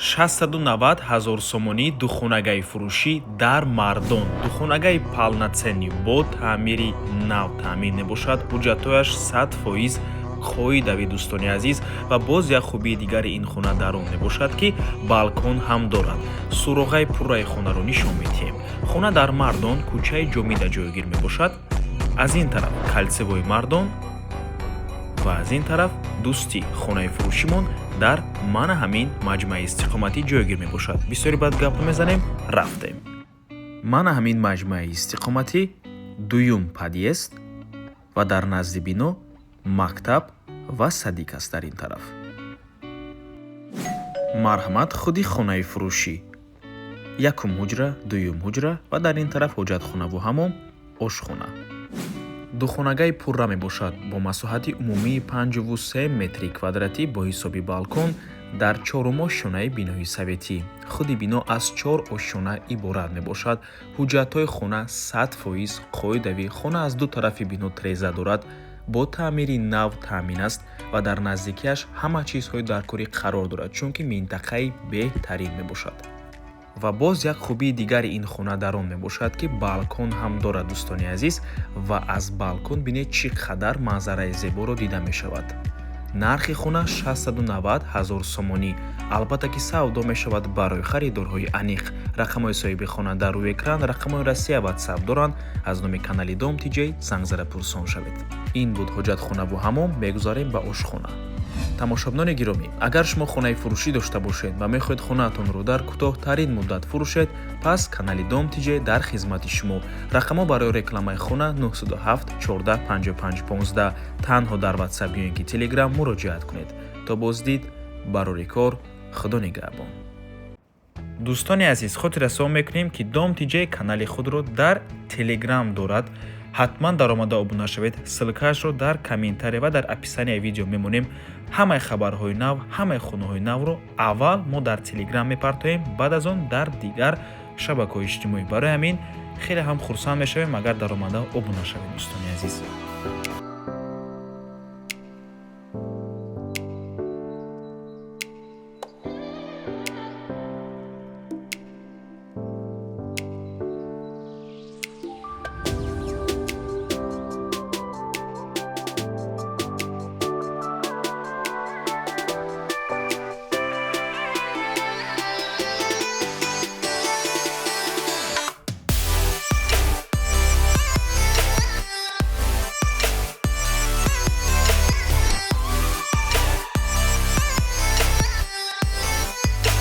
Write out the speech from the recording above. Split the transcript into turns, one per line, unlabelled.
690 ҳазор сомонӣ духонагаи фурӯшӣ дар Мардон. Духонагаи полноценный, бо таъмири нав таъмин мебошад. Ҳуҷҷатҳояш 100% қоидави, дӯстони азиз. Ва боз як хубии дигари ин хона дар он мебошад, ки балкон ҳам дорад. Суроғаи пурраи хонаро нишон медиҳем. Хона дар Мардон, кӯчаи Ҷомида ҷойгир мебошад. Аз ин тараф кольцевой Мардон ва аз ин тараф Дӯстӣ. Хонаи фурӯшимон дар мана ҳамин маҷмӯаи истиқоматӣ ҷойгир мебошад. Бисёри баъд гап мезанем, рафтем. Мана ҳамин маҷмӯаи истиқоматӣ, дуюм подъезд ва дар назди бино мактаб ва садик аст дар ин тараф. Марҳамат, худи хонаи фурӯшӣ: якум ҳуҷра, дуюм ҳуҷра ва дар ин тараф ҳоҷатхонаву ҳамом, ошхона. Духонагаи пурра мебошад бо масоҳати умумии 53 метри квадратӣ бо ҳисоби балкон дар чорум ошёнаи бинои советӣ. Худи бино аз чор ошёна иборат мебошад. Ҳуҷҷатҳои хона 100% қоидавӣ. Хона аз ду тарафи бино треза дорад, бо таъмири нав таъмин аст ва дар наздикиаш ҳама чизҳои даркорӣ қарор дорад, чунки минтақаи беҳтарин мебошад. Ва боз як хубии дигари ин хона дар он мебошад, ки балкон ҳам дорад, дӯстони азиз, ва аз балкон бинед, чӣ қадар манзараи зеборо дида мешавад. Нархи хона 690 ҳазор сомонӣ. Албатта ки савдо мешавад. Барои харидорҳои аниқ рақамҳои соҳиби хона дар рӯи экран, рақамҳои Россия Ватсап доранд. Аз номи канали Дом Тиҷей занг зада пурсон шавед. Ин буд ҳоҷатхонаву ҳамом, мегузарем ба ошхона. Тамошобинони гиромӣ, агар шумо хонаи фурӯшӣ дошта бошед ва мехоҳед хонаатонро дар кӯтоҳтарин муддат фурӯшед, пас канали Дом Тиҷей дар хизмати шумо. Рақамҳо барои рекламаи хона 907 14 55 15. Танҳо дар Ватсап ё ин ки Телеграм муроҷиат кунед. То боздид, барори кор, Худо нигаҳбон. Дӯстони азиз, хотиррасон мекунем, ки Дом Тиҷей канали худро дар Телеграм дорад. Ҳатман даромада обуна шавед. Ссылка ашро дар комментария ва дар описания и видео мемонем. Ҳамаи хабарҳои нав, ҳамаи хонаҳои навро аввал мо дар Телеграм мепартоем, баъд аз он дар дигар шабакаҳои иҷтимоӣ. Барои ҳамин хеле ҳам хурсанд мешавем, агар даромада обуна шавед, дӯстони азиз.